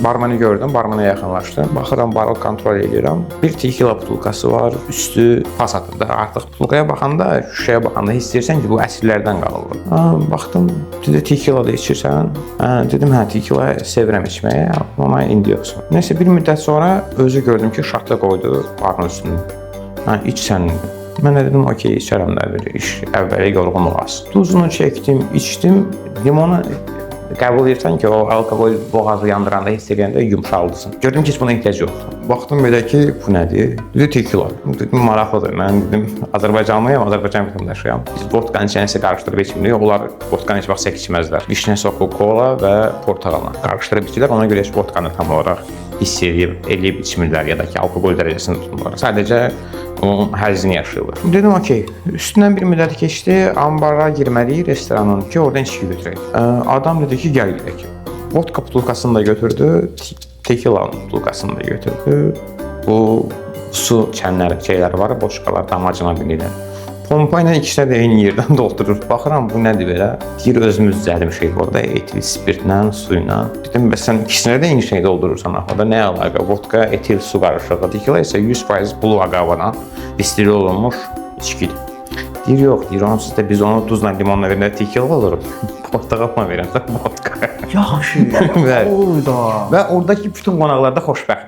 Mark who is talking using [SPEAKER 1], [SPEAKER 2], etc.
[SPEAKER 1] Barmeni gördüm, barmenə yaxınlaşdım. Baxıram, barı kontrol edirəm. Bir tekila butulkası var, üstü pas atır da. Artıq butulkaya baxanda, şüşəyə baxanda hiss edirsən ki, bu əsrlərdən qalıb. Ha, baxdım, dedi tekila da içirsən? Hə, dedim hə, tekila sevirəm içməyi, amma indi yoxsa. Nəsə bir müddət sonra özü gördüm ki, şatı qoydu barın üstünə. Hə, iç sən. Mən də dedim, okey, içərəm də bir iş, əvvəli yorğunluq az. Duzunu çəkdim, içdim, limonu qəbul edirsən ki, o alkoqol boğazı yandıranda hiss edəndə yumşaldırsın. Gördüm ki, heç buna ehtiyac yoxdur. Baxdım belə ki, bu nədir? Dedi tekila. Dedim maraqlıdır. Mən dedim Azərbaycanlıyam, Azərbaycan vətəndaşıyam. Biz vodkanın içərisində qarışdırıb içmirik. Onlar vodkanı heç vaxt sək içməzlər. Vişnə soku, kola və portağalla qarışdırıb içirlər. Ona görə heç vodkanı tam olaraq hiss eləyib içmirlər ya da ki, alkoqol dərəcəsini tutmurlar. Sadəcə onun həzzini yaşayırlar. Dedim, okey. Üstündən bir müddət keçdi, ambara girməliyik restoranın ki, oradan içki götürək. Adam dedi ki, gəl gedək. Vodka butulkasını da götürdü, tekila butulkasını da götürdü. Bu su çənləri, şeyləri var, boşqalar, damacana bilirlər. Pompa ilə ikisinə də eyni yerdən doldurur. Baxıram bu nədir belə? Deyir özümüz düzəltmişik burada etil spirtlə, su ilə. Dedim bəs sən ikisinə də eyni şey doldurursan axı. Orada nə əlaqə? Vodka, etil su qarışığı. Tekila isə 100% blue agavadan distil olunmuş içkidir. Deyir yox, deyir onsuz da biz onu duzla limonla verəndə tekila olur. Portağalla verəndə vodka.
[SPEAKER 2] Yaxşı.
[SPEAKER 1] Bəli.
[SPEAKER 2] Oyda.
[SPEAKER 1] Və oradakı bütün qonaqlar da xoşbəxtdir.